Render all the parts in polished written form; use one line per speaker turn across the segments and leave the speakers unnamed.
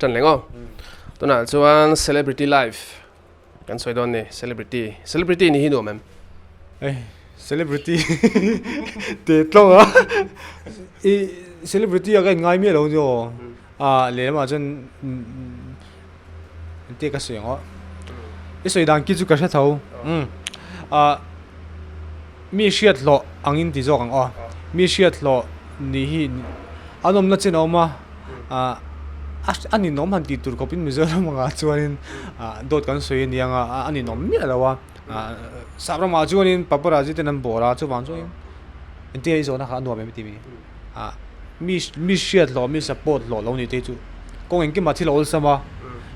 Tan leng aw. Tunah chuan celebrity life kan sawi dawn ni. Celebrity. Celebrity ni hi nuam em?
Ei, celebrity te tlawng a. I celebrity a ka in ngai miah lo ni aw. A lehlamah chuan engtia ka sawi ang aw. I sawi dan khi chu ka hre tho. A mi hriat hlawh angin ti zawk ang aw. Mi hriat hlawh nih hi an awmna chin a awm a. A ninawm han tih tur khawpin Mizoram angah chuanin dawt kan sawi ania nga a ninawm miah lo a. Sap ramah chuanin paparazzi ten an bawr a chuvang chuanin engtin nge i zawhna kha a nuam em tih mi mi mi hriat hlawh mi support hlawh lo ni te chu kawng engkimah thil a awlsam a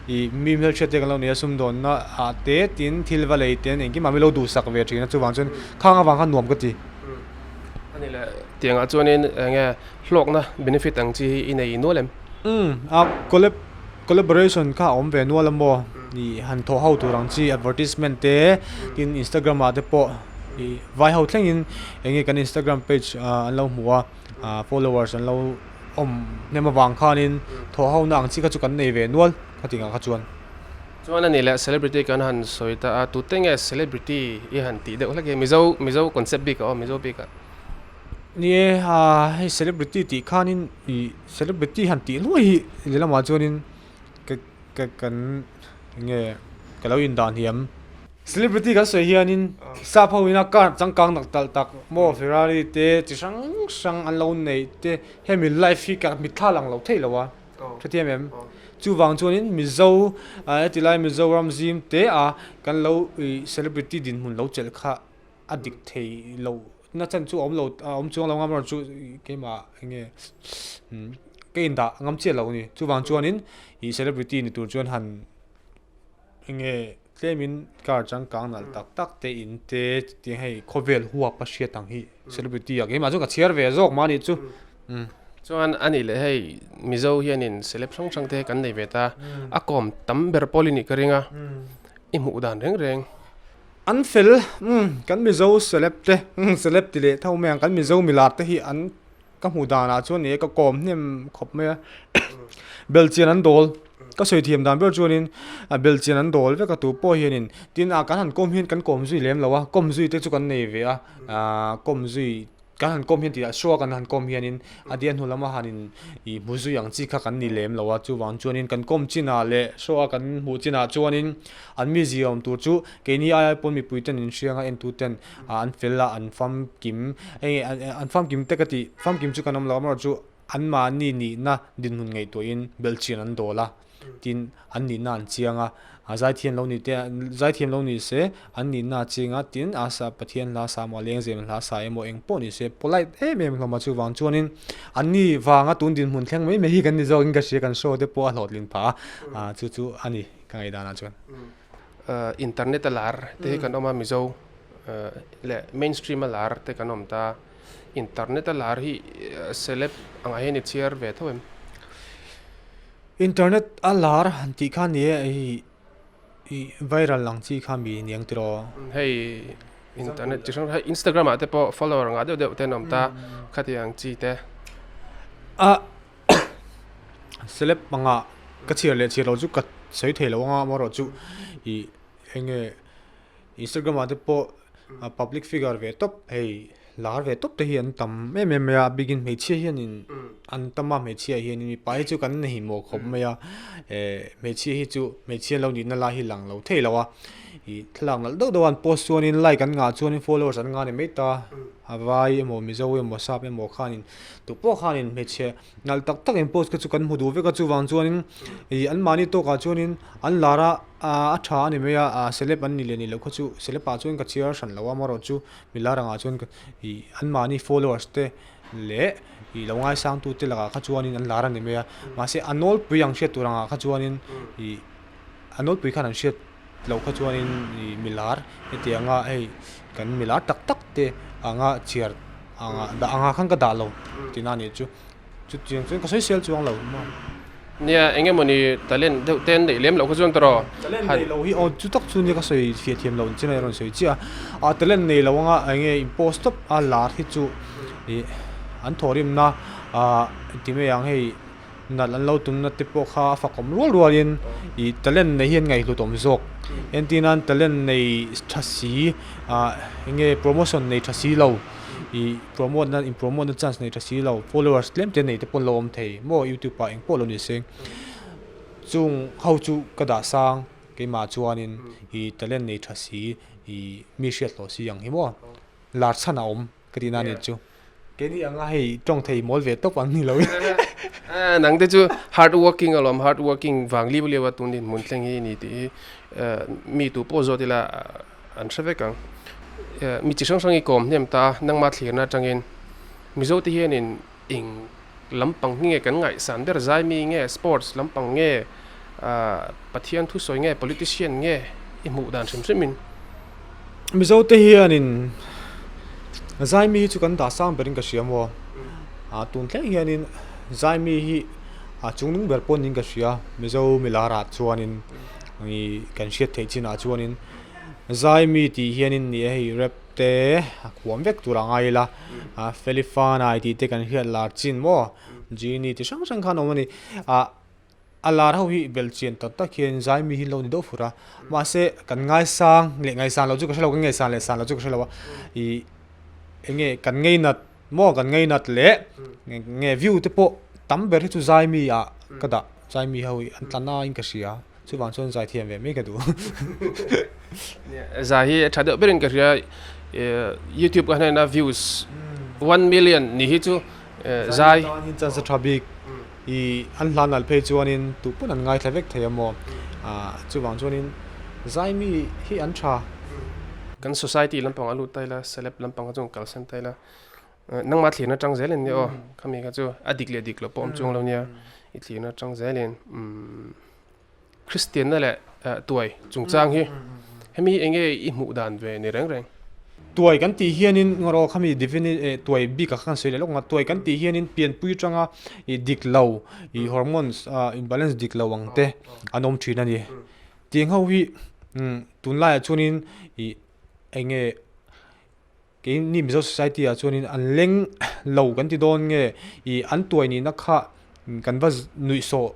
ih mi hmelhriat te kan lo nei a sumdawnna ah te tin thil va lei ten engkimah mi lo duhsak ve thin a chuvang chuan khang avang khan nuam ka ti.
Ani leh tiangah chuanin enge hlawkna benefit ang chi hi i nei nual em?
Umm a collab collaboration kha a awm ve nual a maw ih han thawh ho tur ang chi advertisement te tin Instagram ah te pawh ih vai ho thlengin enge kan Instagram page ah an lo hmu a ah followers an lo awm hnem avang khanin thawh ho na ang chi kha chu kan nei ve nual khating ah kha chuan.
Chuan a ni leh celebrity kan han sawi ta a tute nge celebrity i han tih deuh hlek hi Mizo Mizo concept bik ah aw Mizo bik ah.
Ni e hei celebrity tih khanin ih celebrity han tih luai hi lehlamah chuanin ka ka kan enge ka lo indah hniam. Celebrity kan sawi hianin sap ho ina car changkang nak talh tak maw Ferrari te chi hrang hrang an lo neih te hemi life hi ka mitthla lang lo theih lo a hrethiam em? Chuvang chuanin Mizo heti lai Mizoram zim te a kan lo ih celebrity dinhmun lo chelh kha a dik thei lo na chan chu a awm lo a awm chuang lo ngam erawh chu keimah eng nge ka indah ngam chiah lo a ni chuvang chuanin ih celebrity ni tur chuan han eng nge tlemin car changkang nalh tak tak te in te tiang hei khawvel huap a hriat ang hi celebrity ah keimah chuan ka chhiar ve zawk mah a nih chu.
Chuan a nih leh hei Mizo hianin celeb hrang hrang te kan nei ve ta a kawm tam ber pawh i nih ka ring a i hmuh dan reng reng.
An fel, umm, kan Mizo celeb te, umm, celeb ti leh tho mai ang, kan Mizo milar te hi an ka hmuh danah chuan ni e ka kawm hnem khawp mai a, belchian an dawl, ka sawi thiam dan ber chuanin belchian an dawl vek a tu pawh hianin tin a kan han kawm hian kan kawm zui lem lo a, kawm zui te chu kan nei ve a, aaa kawm zui. Kan han kawm hian tih ah show a kan han kawm hianin a dian hnu lama han in ih hmu zui ang chi kha kan ni lem lo a, chuvang chuanin kan kawm chinah leh show a kan hmuh chinah chuanin an mizia awm tur chu keini ai ai pawn mipui ten in hriang a entu ten ah an fel a an famkim enge an famkim te ka tih famkim chu kan awm lo amaherawhchu anmahni nihna dinhmun ngaihtuahin belhchian an dawl a. Tin, an nihna an chiang a, a zaithiam lo ni te, zaithiam lo ni se, an nihna a chiang a, tin, a sa Pathian hla sa emaw, lengzem hla sa emaw eng pawh ni se, polite em em hlawm a, chuvang chuanin an ni vanga tun dinhmun thleng mai mai hi kan ni zawkin ka hria, kan show te pawh a hlawhtlin phah a, chu chu a ni ka ngaihdanah chuan.
Internet a lar te hi kan awm a, Mizo leh mainstream a lar te kan awm ta. Internet a lar hi celeb angah hian i chhiar ve tho em?
Internet a lar han tih kha ni e hei ih viral ang chi kha mi niang tiraw?
Hei internet chi hrang hrang hei Instagram ah te pawh follower ngah deuh deuh te an awm ta khatiang chi te.
A celeb pangah ka chhiar leh chhiar loh chu ka sawi thei lo anga amaherawhchu ih eng nge Instagram ah te pawh public figure ve tawp hei lar ve tawp te hi an tam em em mai a bikin hmeichhia hianin an tam a hmeichhia hianin mipa hi chu kan nei mawh khawp mai a eh hmeichhia hi chu hmeichhia lo nihna lai hi lang lo thei lo a ih thlalak nalh deuh deuh a an post chuanin like an ngah chuanin followers an ngah ni mai ta a vai emaw mizo emaw sap emaw khanin tupawh khanin hmeichhe Nalh tak tak in post kha chu kan hmu duh vek a chuvang chuanin ih anmahni tawkah chuanin an lar a a tha a ni mai a ah celeb an ni leh ni loh kha chu celeb ah chuan ka chhiar hran lo a amaherawh chu milar angah chuan ih anmahni followers te leh ih lo ngaisang tu te lakah kha chuanin an lar a ni mai a mahse a nawlpui ang hriat tur angah kha chuanin ih a nawlpui khan an hriat loh kha chuanin ih milar hetianga hei kan milar tak tak te anga chhiar anga dah angah khan ka dah lo tihna a nih chu. Chutiang chuan ka sawi sel chuang lo maw.
Nia, eng emawni talent deuh te an neih lem loh kha chuan tawh.
Talent nei lo hi aw chu tak chu nia ka sawi fiah thiam lo chin a rawn sawi chiah a. A talent nei lo anga eng nge in post tawp a lar hi chu ih an thawhrimna ah ti mai ang hei. nalh an lo tumna te pawh kha a fakawm rual rualin ih talent nei hi an ngaihhlut awm zawk. Entir nan talent nei tha si ah eng nge promotion nei tha si lo ih promote na in promote na chance nei tha si lo followers tlem te nei te pawh an lo awm thei maw youtube ah engpawh lo ni se chung ho chu ka dah sang keimah chuanin ih talent nei tha si ih mi hriat hlawh si ang hi maw lar chhan a awm. Ka tihna a nih chu. Keini anga hei tawng thei mawl ve tawp ang ni lo in.
Nang te chu hard working alawm, hard working vang liu liu a tun dinhmun thleng hi ni tih hi mi tu pawh zawt ila an hre vek ang. Mi chi hrang hrang i kawm hnem ta a, nangma thlirna atangin Mizo te hianin eng lampang hi nge kan ngaihsan ber zai mi nge sports lampang nge Pathian thusawi nge politician nge i hmuh dan hrim hrim in.
Mizo te hianin zai mi hi chu kan dah sang berin ka hria maw ah tun thleng hianin zai mi hi a chungnung ber pawh niin ka hria Mizo milar ah chuanin ih kan hriat theih chinah chuanin zai mi tih hianin ni e hei rap te a khuam vek tur a ngai ila a Felifanai tih te kan hriat lar chin maw Genie ti hrang hrang khan a awm a ni ah a lar ho hi belhchian tak tak hian zai mi hi an lo ni deuh fur a mahse kan ngaisang leh ngaihsan loh chu ka hre lo kan ngaihsan leh san loh chu ka hre lo a ih eng nge kan ngeinat maw kan ngeinat leh nge view te pawh tam ber hi chu zai mi ah ka dah zai mi ho hi an tla na in ka hria. Chuvang chuan zai thiam ve mai ka duh.
Zai hi a tha deuh berin ka hria YouTube ka hnena views 1 million ni hi chu zai.
Zai tan chance a tha bik i an hlan nalh phei chuanin tu pawn an ngaithla vek thei a maw. Chuvang chuanin zai mi hi an tha.
Kan society lampang a lut ta ila celeb lampang kha chu kalsan ta ila nangmah thlirna atang zelin nia aw khami kha chu a dik leh dik loh pawh awm chuang lo nia i thlirna atang zelin umm. Kristianna leh tuai chungchang hi hemi hi enge i hmuh dan ve ni reng reng?
Tuai kan tih hianin ngaw khami defini tuai bik ah khan sawi leh lawk ang a, tuai kan tih hianin pianpui atanga ih dik lo ih hormones imbalance dik lo ang te an awm thin a ni. Tiang ho hi tunlaiah chuanin ih enge Keini Mizo society ah chuanin an leng lo kan ti dawn nge ih an tuai nihna kha kan va nuihsawh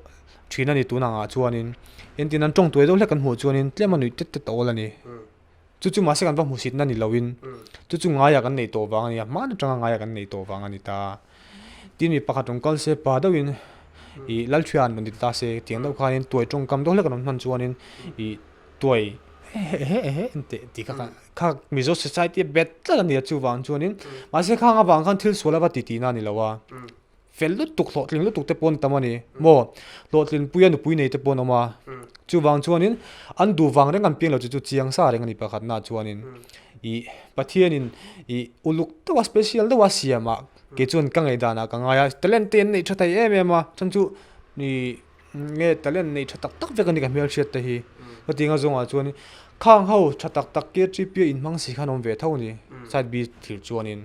thin a ni tun angah chuanin entin an tawng tuai deuh hlek kan hmuh chuanin tlem a nuih tet tet a awl a ni. Chu chu mahse kan va hmuhsitna ni loin chu chu ngaiah kan neih tawh vang a ni a, hmaan atanga ngaiah kan neih tawh vang a ni ta. Tin mi pakhat rawn kal se pa deuhin ih Lalthian rawn ti ta se tiang deuh khanin tuai tawngkam deuh hlek an rawn hman chuanin ih tuai ehe ehe teh tih kha kha Mizo society a bet tlat a nia chuvang chuanin mahse khang avang khan thil sual a va ti tihna a ni lo a fel lutuk hlawhtling lutuk te pawh an tam a ni maw hlawhtlinpuia nupui nei te pawh an awm a chuvang chuanin an duh vang reng an piang lo chu chu chiang sa reng a ni pakhatna chuanin ih Pathianin ih uluk deuha special deuha siam ah kei chuan ka ngaihdan ah ka ngai a talent te an neih tha thei em em a chhan chu ih Nge talent nei tha tak tak vek a ni ka hmelhriat te hi. Chuti anga zawngah chuan khang ho tha tak tak KTP a inhmang si khan awm ve tho a ni side B thlir chuanin.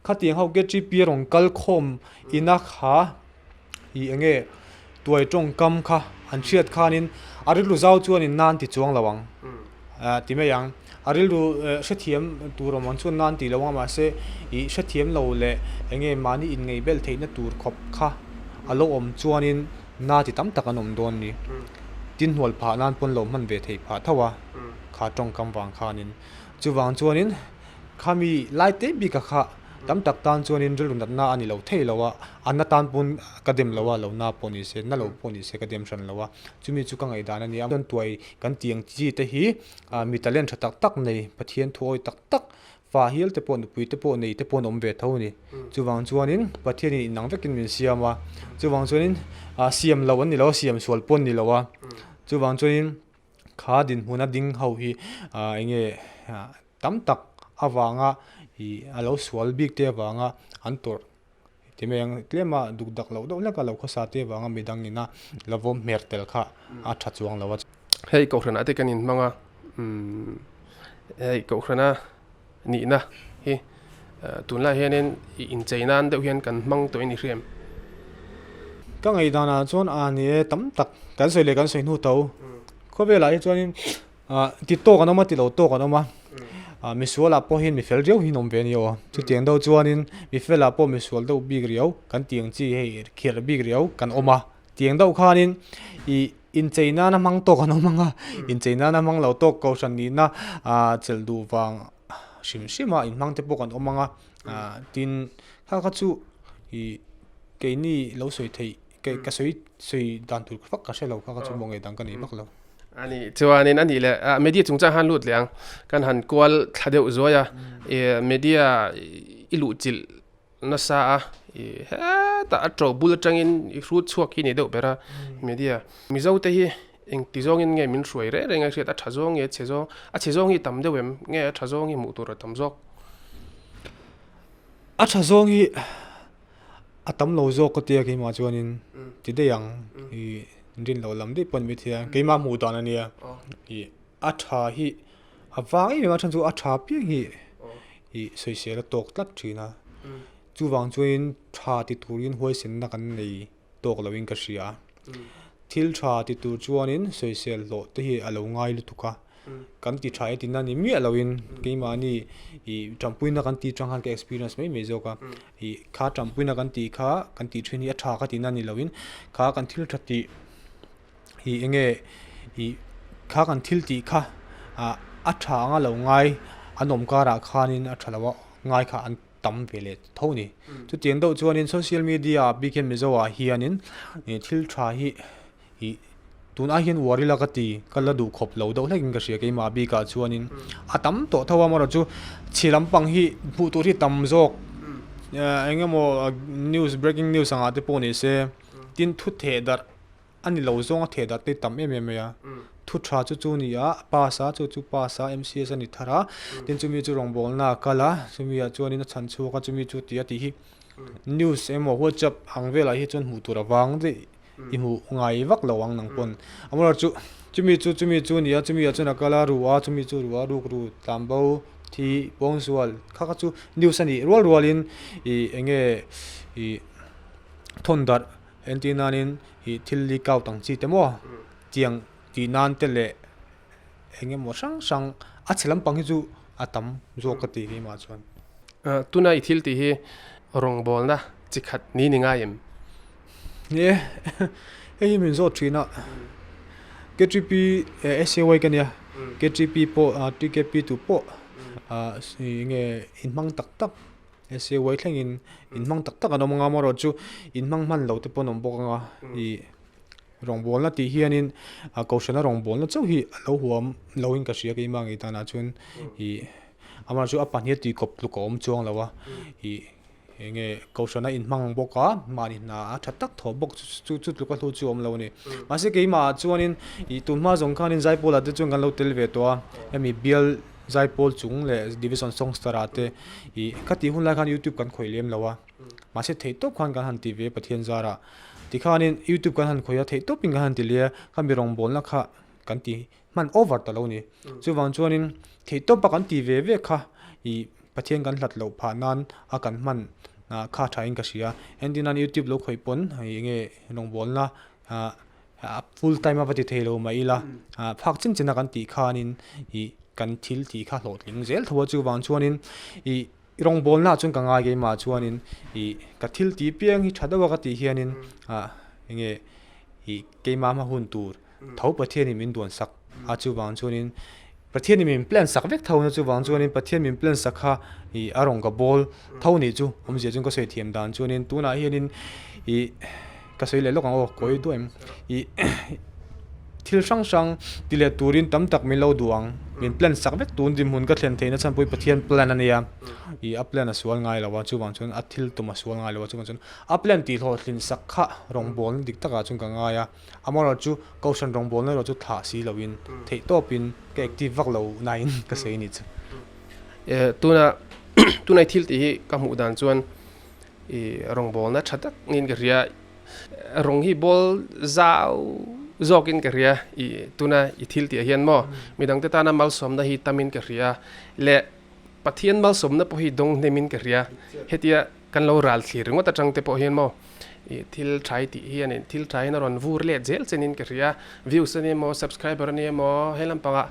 Khatiang ho KTP a rawn kal khawm ina kha ih eng nge tuai tawngkam kha an hriat khanin a rilru zau chuanin nan ti chuang lo ang ti mai ang. A rilru hrethiam tur awm ang chuan nan tih lo ang a mahse ih hrethiam lo leh eng nge mahni inngeihbelh theihna tur khawp kha a lo awm chuanin na ti tam tak an awm dawn ni. Tin hnual phah nan pawn lo hman ve theih phah tho a, kha tawngkam vang khanin. Chuvang chuanin khami lai te bika kha tam tak tan chuanin rilru natna a ni lo thei lo a, a na tan pawn ka dem lo a, lo na pawh ni se, na lo pawh ni se ka dem hran lo a, chumi chu ka ngaihdan a ni a. Chuan tuai kan tih ang chi te hi mi talent tha tak tak nei, Pathian thuawi tak tak Fa hial te pawh nupui te pawh nei te pawh an awm ve tho a ni. Chuvang chuanin Pathianin inang vekin min siam a, chuvang chuanin siam loh an ni lo a, siam sual pawh an ni lo a. Chuvang chuanin kha dinhmuna ding ho hi eng nge tam tak avanga ih a lo sual bik te avanga an tawrh ti mai ang tlem a duk dak loh deuh hlek a lo khawsa te avanga midang ina la vawm hmer tel kha a tha chuang lo a.
Hei kohhranah te kan inhmang a, hei kohhrana nihna hi tunlai hianin i inchei nan deuh hian kan hmang tawh in i hriam.
Ka ngaihdanah chuan a ni e tam tak kan sawi leh kan sawi hnu tho. Khawvelah hi chuanin ti tawk an awm a ti lo tawk an awm a, misualah pawh hian mi fel riau hi an awm ve a ni aw. Chutiang deuh chuanin mi felah pawh misual deuh bik riau kan tih ang chi hei khirh bik riau kan awm a. Tiang deuh khanin ih inchei nana hmang tawk an awm ang a, inchei nana hmang lo tawk kohhran nihna ah chelh duh vang hrim hrim a inhmang te pawh kan awm ang a, ah tin kha kha chu ih keini lo sawi theih ka sawi sawi dan tur vak ka hre lo kha kha chu maw ngei dang ka nei vak lo.
A nih chuanin a nih leh ah media chungchang han lut leh ang kan han kual thla deuh zuai a, ih media i luhchilh nasa a, ih hetah a to bul atangin i hrut chhuak hi ni deuh ber a media. Mizo te hi engti zawngin nge min hruai reng reng a hriat a tha zawng nge a chhe zawng, a chhe zawng hi tam deuh em nge a tha zawng hi hmuh tur a tam zawk?
A tha zawng hi a tam lo zawk ka tia keimah chuanin ti daih ang ih rin loh lam daih pawh ni maithei a keimah hmuh dan a nia ih a tha hi A vang em em a chhan chu a tha piang hi ih sawisel a tawk tlat thin a, chuvang chuanin tha ti turin huaisenna kan nei tawk loin ka hria. Thil tha ti tur chuanin sawisel hlawh te hi a lo ngai lutuk a, kan ti tha e tihna ni miah loin keimahni ih tanpuina kan tih atang khan ka experience mai mai zawk a, ih kha tanpuina kan tih kha kan tih thin hi a tha ka tihna ni loin kha kan thil tha tih Ih enge ih kha kan thil tih kha ah a tha anga lo ngai an awm karah khanin a tha lo a ngai kha an tam ve leh tho a ni. Chutiang deuh chuanin social media ah bik hian Mizo ah hianin ih thil tha hi ih tun ai hian uar ila ka ti ka la duh khawp lo deuh hlekin ka hria keimah bikah chuanin a tam tawh tho a amaherawhchu chu chhi lampang hi hmuh tur hi tam zawk eng emaw news breaking news angah te pawh ni se tin thu theh darh. A ni lo zawng a theh dat te tam em em mai a, thu tha chu chu ni a, pass a, chu chu pass a, MCS a ni thar a, tin chumi chu rawngbawlna a kal a, chumi ah chuanin a chhan chhuak a, chumi chu ti a tih hi news emaw whatsapp ang velah hi chuan hmuh tur avang daih i hmuh ngai vak lo ang nang pawn. Amaherawhchu chumi chu chumi chu ni a, chumi ah chuan a kal a, ru a, chumi chu ru a, ruk ru tlan bo thi pawngsual kha kha chu news a nih rual rualin ih eng nge ih thawn darh Entir nanin ih thil leak out ang chi te maw tiang tih nan te leh eng emaw hrang hrang a chhe lampang hi chu a tam zawk ka ti keimah chuan.
Tuna i thil tih hi rawngbawlna chi khat ni ni ngai em?
Ni e, hei hi min zawt thin a, KTP SAY ka nia, KTP pawh TKP tu pawh eng nge inhmang tak tak. SAY thlengin inhmang tak tak an awm ang a, amaherawhchu inhmang hman lo te pawh an awm bawk ang a, ih rawngbawlna tih hianin a kohhrana rawngbawlna chauh hi a lo huam lo in ka hria keimah ngei danah chuan ih amaherawhchu a pahnih a tih kawp tluk a awm chuang lo a, ih eng nge kohhrana inhmang bawk a mahni hna a tha tak thaw bawk chu chu tluk a hlu chu a awm lo a ni. Mahse keimah ah chuanin ih tunhma zawng khanin Zaipawl ah te chuan kan lo tel ve tawh a, hemi bial Zaipawl chung leh Division Songster ah te ih ka tih hun lai khan YouTube kan khawih lem lo a, mahse theih tawp khan kan han ti ve Pathian zarah. Tikhanin YouTube kan han khawih a, theih tawpin kan han ti leh a, kha mi rawngbawlna kha kan ti hman over ta lo a ni. Chuvang chuanin theih tawpa kan ti ve ve kha ih Pathian kan hlat loh phah nan a kan hman kha thain ka hria. Entir nan YouTube lo khawih pawn ih enge rawngbawlna ah A full time a va ti thei lo mah ila, phak chin chin a kan tih khanin ih kan thil tih kha hlawhtling zel tho a, chuvang chuanin ih rawngbawlna ah chuan ka ngai keimah chuanin ih ka thil tih piang hi tha deuh a ka tih hianin ah enge ih keimah hma hun tur tho Pathianin min duan sak a, chuvang chuanin Pathianin min plan sak vek tho na chuvang chuanin Pathian min plan sak kha ih a rawn ka bawl tho nih chu awmzia chuan ka sawi thiam dan chuanin tunah hianin ih ka sawi leh lawk ang aw kawi duah em ih thil hrang hrang ti leh turin tam tak min lo duh ang min plan sak vek tun dinhmun ka thlen theihna chhan pawh hi Pathian plan a nia ih a plan a sual ngai lo a chuvang chuan a thil tum a sual ngai lo a chuvang chuan a plan tih hlawhtlin sak kha rawngbawlna dik takah chuan ka ngai a. Amaherawhchu Kohhran rawngbawlna erawh chu thlah si loin theih tawpin ka active vak lo nain ka sawi a nih chu.
Tuna tunai thil tih hi ka hmuh dan chuan i rawngbawlna tha tak niin ka hria. Rawng hi bawl zau zawkin ka hria i tuna i thil tih ah hian maw midangte tana malsawmna hi tamin ka hria leh Pathian malsawmna pawh hi dawng hnemin ka hria. Hetia kan lo ral thlir ringawt atang te pawh hian maw ih thil thai tih hianin thil thaiin a rawn vur let zel chenin ka hria views a ni emaw subscriber a ni emaw he lampangah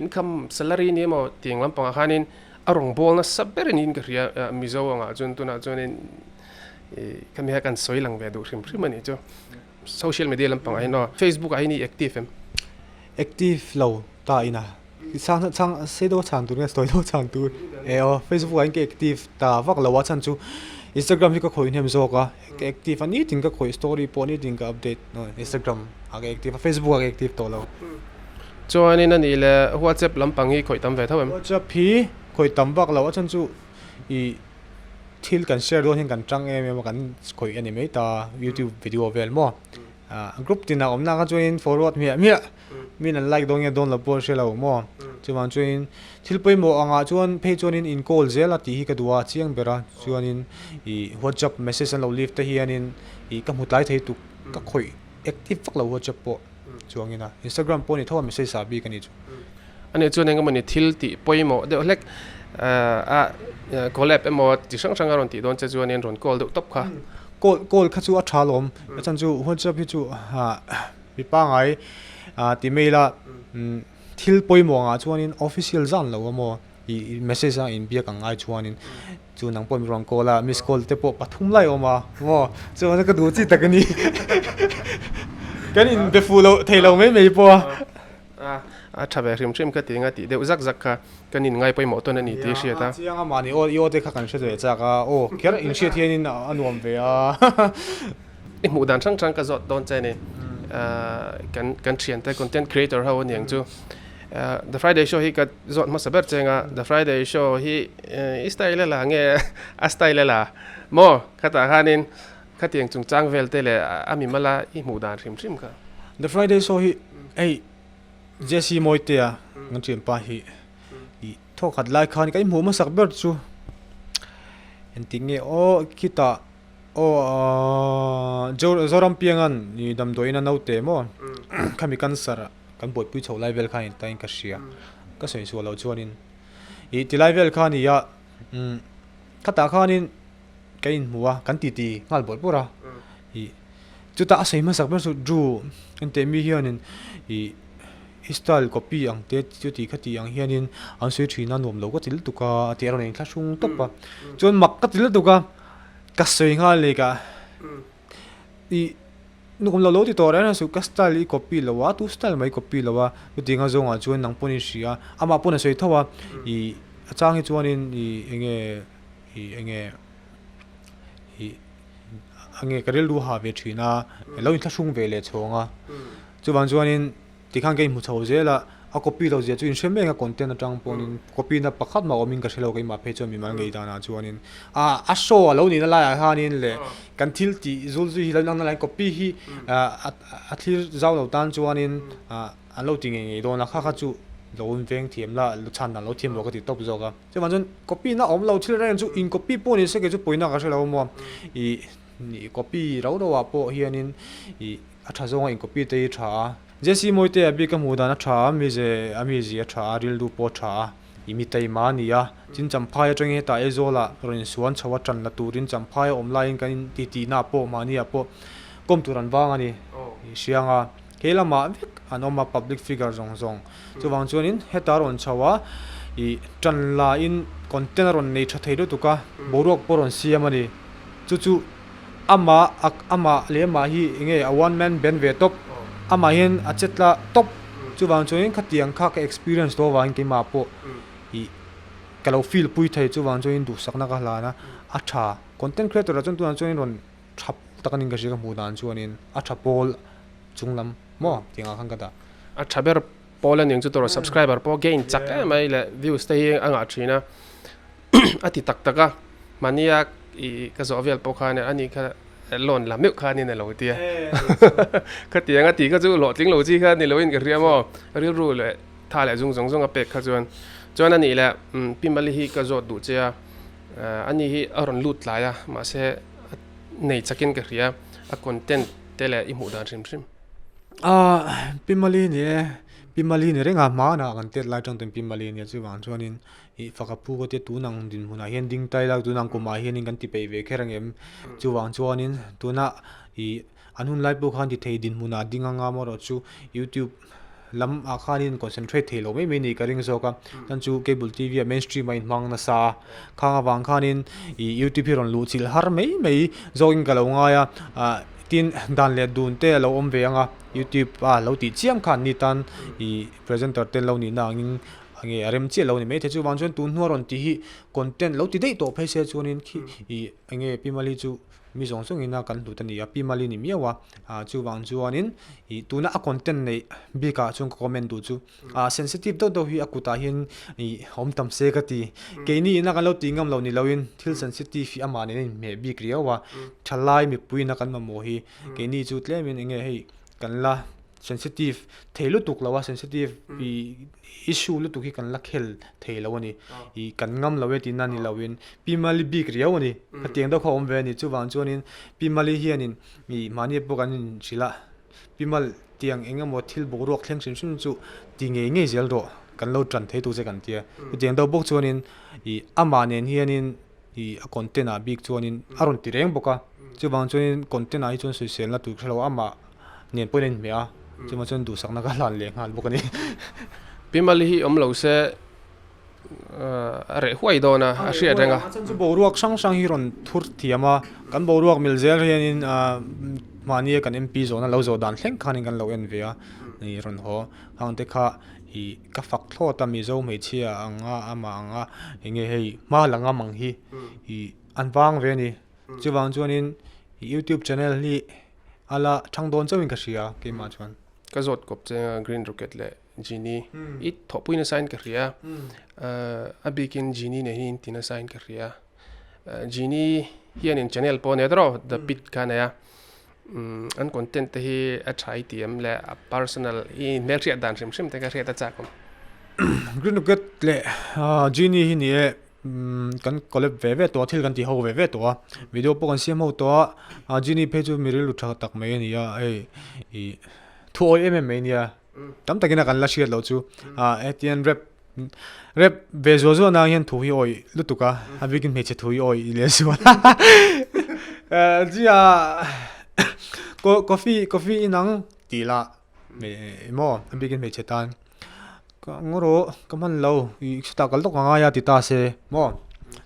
income salary a ni emaw tiang lampangah khanin a rawn bawl nasa ber niin ka hria Mizo angah chuan tunah chuanin ih khami kha kan sawi lang ve duh hrim hrim a nih chu. Social media lampangah hian aw. Facebook ah hian i active em?
Active lo ta ina. Chhang chhang sei deuh a chhan tur nge sawi deuh a chhan tur e aw Facebook ah hian ka active ta vak lo a chhan chu Instagram hi ka khawih hnem zawk a ka active a nitin ka khawih story pawh nitin ka update Instagram ah ka active a Facebook ah ka active tawh lo.
Chuanin a nih leh WhatsApp lampang hi khawih tam ve tho em?
WhatsApp hi khawih tam vak lo a chhan chu ih thil kan share dawn hian kan tang em em a kan khawih a ni mai ta YouTube video vel maw ah group tinah awmna kha chuanin forward hmiah hmiah. Min an like dawn nge dawn lo pawh a hre lo maw? Chuvang chuanin thil pawimawh angah chuan phei chuanin in call zel a tih hi ka duh a, chiang ber a. Chuanin ih WhatsApp message an lo leave te hianin ih ka hmu tlai thei tuk ka khawih active vak lo WhatsApp pawh chuangin a. Instagram pawh a ni tho a message ah bik a nih chu.
Ani chuan eng emawni thil tih pawimawh deuh hlek a collab emaw chi hrang hrang a rawn tih dawn che chuanin rawn call deuh tawp kha.
Call call kha chu a tha alawm. A chhan chu WhatsApp hi chu ah Mi pangngai ti mai ila thil pawimawh angah chuanin official zan lo a maw ih message a inbiak ang ai chuanin chu nang pawh mi rawn call a miss call te pawh pathum lai a awm a maw chuan ka duh chi tak a ni kan inbe fuh loh thei lo mai mai pawh
a. A tha ve hrim hrim ka ti anga tih deuh zak zak kha kan inngai pawimawh tawn a ni tih hriat a.
Chiang a mahni aw i aw te kha kan hre ve chak a aw kher inhriat hianin a nuam ve a.
I hmuh dan hrang hrang ka zawt dawn che a ni. Kan kan thiante content creator ho aniang chu. The Friday Show hi ka zawt hmasa ber cheng a, The Friday Show hi i style a la nge a style a la maw? Khatah khanin khatiang chungchang vel te leh a mimala i hmuh dan hrim hrim kha.
The Friday Show hi hei Jesse Mawitea kan thianpa hi ih thawkhat lai khan ka inhmuh hmasak ber chu engtik nge aw khitah Aw aaa Zoram piangan i damdawiin a naute maw khami cancer ah kan buaipui chho lai vel khan in tain ka hria ka sawi suah loh chuanin ih ti lai vel kha a ni a umm khatah khanin ka inhmu a kan titi nghal bawrh bawrh a ih chutah a sawi hmasak ber chu Drew engteh mi hianin ih i style copy ang te chuti khati ang hianin an sawi thin a nuam lo ka ti lutuk a a ti a rawn inthlahrung tawp a chuan mak ka ti lutuk a. Ka sawi nghal leh ka ih nuam lo lo ti tawh reng reng suh ka style i copy lo a tu style mai copy lo a chutiang a zawngah chuan nang pawhin i hria amah pawn a sawi tho a ih a chang hi chuanin ih eng nge ih eng nge ih eng nge ka rilru ha ve thin a lo inthlahrung ve leh chhawng a chuvang chuanin. Tikhan ka inhmu chho zel a, a copy lo zia chu inhre mek a content atang pawhin copy na pakhat mah awmin ka hre lo keimah phei chuan mimal ngei danah chuanin a a show a lo nihna laiah khanin leh kan thil tih zul zui hi lo inang na laiin copy hi a thlir zau lo tan chuanin an lo ti ngei ngei dawn a, kha kha chu lo veng thiam la chhan dan lo thiam lo ka ti tawp zawk a. Chuvang chuan copy na awm lo thil reng chu in copy pawh ni se kei chu pawina ka hre lo maw ih copy rau rauah pawh hianin ih A tha zawnga in copy te hi tha a. Jesse Mawite a bik a hmuh dan a tha a, mize a mizi a tha a, rilru pawh a tha a, i mi taima a ni a. Tin Champhai atangin hetah Aizawlah rawn insuan chho a tan la turin Champhai a awm laiin kan in ti tihna pawh mahniah pawh kawm tur an vang a ni. I hriang a, he lamah vek an awm a public figure zawng zawng. Chuvang chuanin heta rawn chho a, i tan la in content a rawn nei tha thei lutuk a, boruak pawh a rawn siam a ni. Chu chu. Amah amah leh amah hi eng nge a one man band ve tawp amah hian a che tla tawp chuvang chuanin khatiang kha ka experience tawh avangin keimah pawh ih ka lo feel pui thei chuvang chuanin duhsakna ka hlan a a tha content creator ah chuan tunah chuanin rawn tha tak anin ka hria ka hmuh dan chuanin a tha pawl chung lam maw tiangah khan ka dah.
A tha ber pawl aning chu tawrh subscriber pawh gain chak em mai leh views te hi a ngah thin a a ti tak tak a mahnia ih ka zawh vel pawh khan ani kha loan la meuh khan in a lo tia khatiang a tih kha chu hlawhtling lo chi kha ni loin ka hria maw rilru leh tha leh zung zawng zawng a pek kha chuan chuan ani leh Pi Mali hi ka zawt duh che a ani hi a rawn lut tlai a mahse nei chakin ka hria a content te leh i hmuh dan hrim hrim.
Pi Mali ni e, Pi Mali ni reng a hmanah kan tet lai tang ten Pi Mali nia chuvang chuanin ih faka phu ka tia tun ang dinhmunah hian ding tai lak tun ang kumah hianin kan ti peih ve kher ang em chuvang chuanin tuna ih an hun lai pawh khan ti thei dinhmunah ding anga amaherawh chu youtube lam ah khanin concentrate thei lo mai mai ni ka ring zawk a chuan chu cable T V ah mainstream a inhmang nasa a khang avang khanin ih youtube hi rawn luh chilh har mai mai zawkin ka lo ngai a ah. Tin, dan leh dun te a lo awm ve ang a, YouTube a lo tih chiam khan ni tan ih presenter te lo nihna angin nge a rem chiah lo ni maithei. Chuvang chuan tun hnua rawn tih hi content lo ti daih tawh phei se chuanin khi ih enge Pi Mali chu mi zawng zawng ina kan hlut a ni a, Pi Mali ni miau a, ah chuvang chuanin ih tuna a content neih bikah chuan ka comment duh chu ah sensitive deuh deuh hi a kutah hian ih awm tam se ka ti. Keini ina kan lo tih ngam loh ni loin thil sensitive hi amah nen a inhmeh bik riau a, thalai mipui ina kan mamawh hi keini chu tlemin enge hei kan la sensitive thei lutuk lo a, sensitive ih issue lutuk hi kan la khel thei lo a ni. Ih kan ngam lo e tihna ni loin Pi Mali bik riau a ni. Khatiang deuh kha a awm ve a ni. Chuvang chuanin Pi Mali hianin ih mahni pawh kan inhrilh a, Pi Mal tiang eng emaw thil boruak thleng hrim hrim chu ti ngei ngei zel rawh kan lo tan thei tur che kan tia. Chutiang deuh bawk chuanin ih amah nen hianin ih a content ah bik chuanin a rawn ti reng bawk a. Chuvang chuanin content ah hi chuan sawiselna tur hre lo amah nen pawhin a inhmeh a, chuvang chuan duhsakna ka hlan leh nghal bawk a ni.
Pi Mali hi awm lo se a reh huai dawn a, a hriat reng a.
A chan chu boruak hrang hrang hi rawn thur thiam a, kan boruak mil zel hianin mahnia kan MP zawhna lo zawh dan thleng khanin kan lo en ve a, i rawn haw hang te kha i ka fak thlawt a Mizo hmeichhia ang a amah ang a enge hei hma la ngam ang hi i an vang ve a ni. Chuvang chuanin YouTube channel hi a la thang dawn chauhin ka hria keimah chuan.
Ka zawt kawp che a Green Rocket leh Genie i thawhpui nasa in ka hria a bikin Genie nei hi in ti nasa in ka hria Genie hian in channel pawh a nei tawh The Pit kha a nei a an content te hi a tha i ti em le a personal i hmelhriat dan hrim hrim te kha hriat a chak awm.
Green Rocket leh Genie hi ni e kan collab ve ve tawh a thil kan ti ho ve ve tawh a video pawh kan siam ho tawh a Genie phei chu mi rilru tha tak mai a ni a hei ih thu awi em em mai a nia. Tam takin a kan la hriat loh chu ah hetian rap rap ve zual zual nang hian thu hi awih lutuk a a bikin hmeichhe thu hi awih leh zual a zia coffee coffee inang tih lah emaw a bikin hmeichhe tan ka ngaw rawh ka hman lo ih chutah kal lawk a ngai a ti ta se maw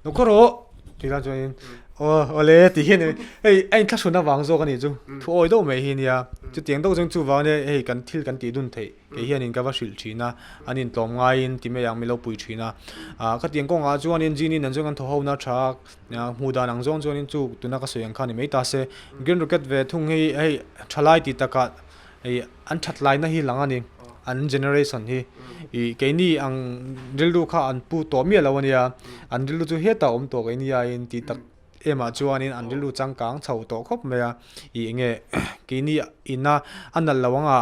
lo khaw rawh tih lai chuanin aw awle tih hian hei a inthlahrun avang zawk a nih chu thu awi deuh mai hi ania chutiang deuh chuan chuvang ania hei kan thil kan tih dun theih kei hianin ka va hrilh thin a an intlawm ngaiin ti mai ang min lo pui thin a ah khatiang kawngah chuanin Genie nen chuan kan thaw ho na tha a hmuh dan ang zawng chuanin chu tuna ka sawi ang kha ni mai ta se Green Rocket ve thung hi hei thalai tih takah Hei an that laina hi lang a ni, an generation hi. Ih keini ang rilru kha an pu tawh miah lo a nia, an rilru chu hetah awm tawh keini aiin tih tak emah chuanin an rilru changkang chho tawh khawp mai a. Ih enge keini ina a nalh lo anga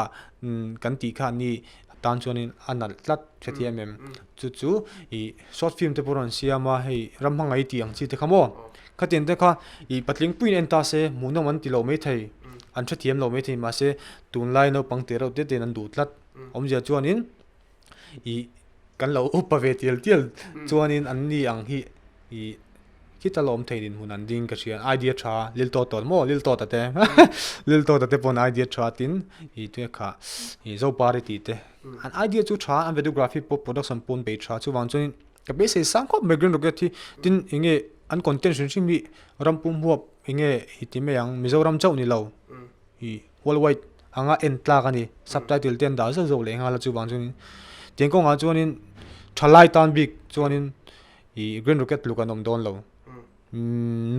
kan tih kha an ni tan chuanin a nalh tlat hrethiam em. Chu chu ih short film te pawh rawn siam a, hei ram hmangaih tih ang chi te kha maw. Khatiang te kha ih patling puiin en ta se hmuhnawm an ti lo maithei, an hrethiam lo maithei mahse tunlai naupang teh reuh te tein an duh tlat. Awmzia chuanin ih kan lo upa ve tial tial chuanin an ni ang hi ih khita la awm thei dinhmun an ding ka hria idea tha lil tawt tawt maw lil tawt a te lil tawt a te pawn idea tha tin ih tui a khah ih zopari tih te an idea chu tha an videography pawh production pawh an bei tha chuvang chuanin Ka beisei sang khawp mai Green Rocket hi tin eng nge an content hrim hrim hi ram pum huap eng nge i ti mai ang Mizoram chauh ni lo ih worldwide anga en tlak a ni subtitle te an dah zauh zauh leh nghal a chuvang chuanin tiang kawngah chuanin thalai tan bik chuanin ih Green Rocket tluk an awm dawn lo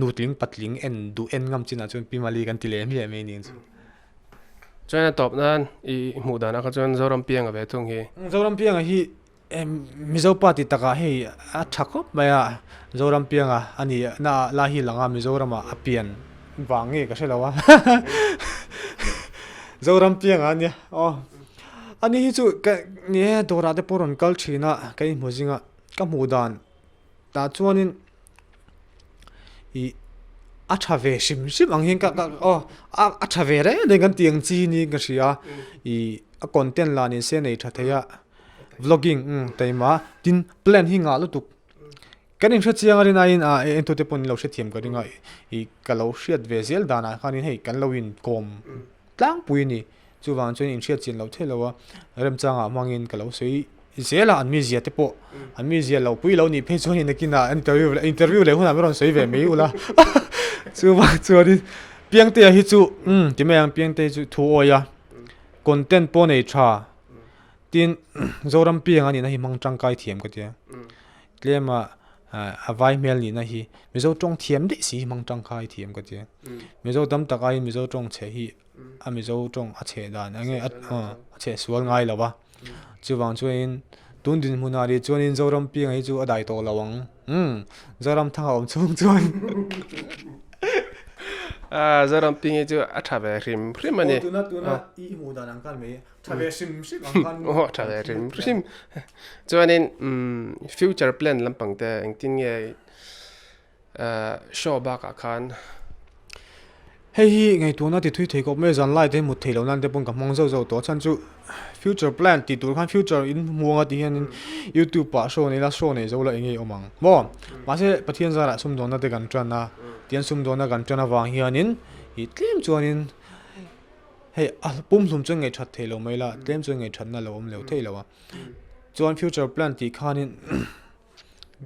nutling patling en duh en ngam chinah chuan Pi Mali kan ti leh miah mai aniang chu.
Chuan a tawp nan i hmuh danah kha chuan Zoram Pianga ve thung hi.
Zoram Pianga hi Mizo pa ti takah hei a tha khawp mai a, Zoram pianga a ni na lai hi lang a Mizoramah a pian vang nge ka hre lo a Zoram pianga a nia aw ani hi chu ka ni e dawrah te pawh rawn kal thin a ka inhmu zinga ka hmuh dan tah chuanin ih a tha ve hrim hrim ang hian ka ka aw a tha ve reng reng kan tih ang chi niin ka hria ih a content lah ni se nei tha thei a. Vlogging umm taima tin plan hi ngah lutuk kan inhre chiang a rinaiin ah entute pawh an lo hrethiam ka ring a ih ka lo hriat ve zel danah khanin hei kan lo inkawm tlangpui a ni chuvang chuan inhriat chian loh theih lo a remchangah hmangin ka lo sawi zel a an mizia te pawh an mizia lo pui lo nih phei chuan nakinah interview interview leh hunah min rawn sawi ve mai ula chuvang chuanin. Piangtea hi chu umm ti mai ang Piangtea hi chu thu awi a content pawh nei tha tin Zoram piang a nihna hi hmang tangkai thiam ka tia tlem a a vai hmel nihna hi Mizo tawng thiam daih si hi hmang tangkai thiam ka tia Mizo tam tak aiin Mizo tawng chhe hi a Mizo tawng a chheh dan eng nge a chheh sual ngai lo va chuvang chuanin tun dinhmunah rih chuanin Zoram piang hi chu a dai tawh lo ang umm Zoram thanga awm chhung chuan
Ah Zoram piang hi chu a tha ve hrim hrim a ni.
Aw tuna tuna i hmuh dan ang khan mai tha ve hrim hrim ang khan
aw tha ve hrim hrim chuanin umm future plan lampang te engtin nge Show bakah khan.
Hei hi ngaihtuahna ti thui thei khawp mai zan lai te mut theih loh nan te pawn ka hmang zauh zauh tawh a chhan chu future plan tih tur khan future in hmuang a tih hianin youtube ah show nei la show nei zo la eng nge awm ang maw mahse Pathian zarah sumdawnna te kan tan a tian sumdawnna kan tan avang hianin ih tlem chuanin hei a pumhlum chuan ngaihthat theih loh mai la tlem chuan ngaihthatna a lo awm leuh theih lo a chuan future plan tih khanin.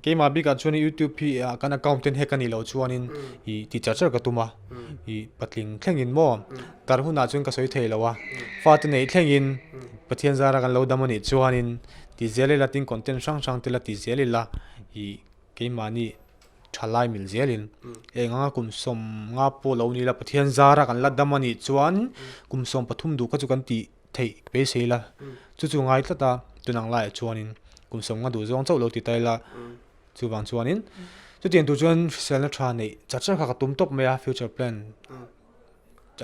Keimah bikah chuan youtube hi ah kan account ten hack a nih loh chuanin ih ti char char ka tum a ih patling thlengin maw tar hunah chuan ka sawi thei lo a fate neih thlengin Pathian zara kan lo dam a nih chuanin ti zel ila tin content hrang hrang te la ti zel ila ih keimahni thalai mil zelin eng anga kum sawm nga pawh lo ni ila Pathian zara kan la dam a nih chuan kum 13 duh kha chu kan tih theih beisei la chu chu ngai tlat a tunang laiah chuanin kum 50 duh zawng chauh lo ti ta ila chuvang chuanin chutiang tur chuan hriselna tha neih char char kha ka tum tawp mai a future plan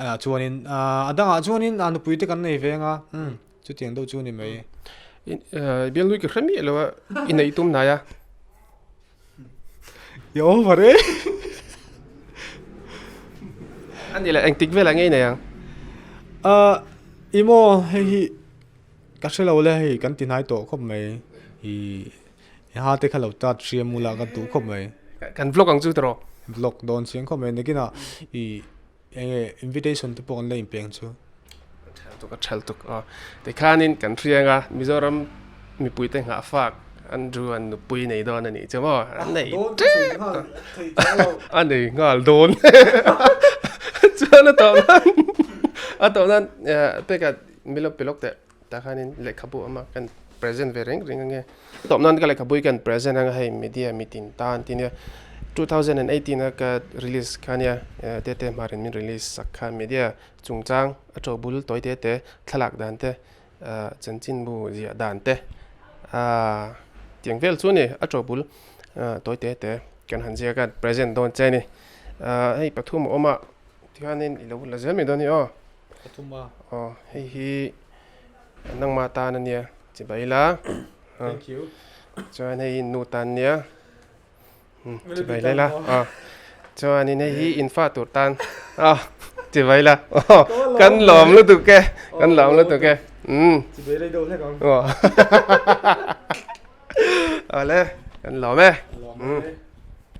ah chuanin ah a dangah chuanin a nupui te kan nei ve anga umm chutiang deuh chu a ni mai.
Bialnui ka hre miah lo a i neih tum hnai a.
I over e.
A ni leh engtik velah nge i nei ang?
Ah i maw hei hi ka hre lo le hei kan ti hnai tawh khawp mai i i ha te kha lo tat hriam ula ka duh khawp mai.
Kan vlog ang chu tawh.
Vlog dawn chiang khawp mai nakinah i eng nge invitation te pawh kan la inpeng chu.
Thal tuk a thal tuk aw. Tikhanin kan hriang a Mizoram mipuite nghah fak Andrew an nupui nei dawn a nih chu maw? An nei tep a nei nghal dawn. Chuan a tawh nan a tawh nan peka milo pilawk teh tah khanin lehkhabu awm a kan present ve reng reng ange. Tawp nan ka lehkhabu hi kan present anga hei media mitin tan tih nia 2018 a ka release kha nia tete hmarin min release sak kha media chungchang a to bul tawi te te thlalak dan te chanchinbu ziah dan te ahh tiang vel chu a ni a to bul tawi te te kan han ziak a present dawn che a ni ahh hei pathum a awm a tihianin i lo la zel mai dawn a ni aw
pathum a
aw hei hi nangma tan a nia chibai la
thank you
chuan hei hi nu tan a nia. Chibai lai la aw chuanin hei hi infa tur tan aw chibai la aw kan lawm lutuk e kan lawm lutuk e umm
chibai lai deuh hlek ang
aw awle kan lawm e.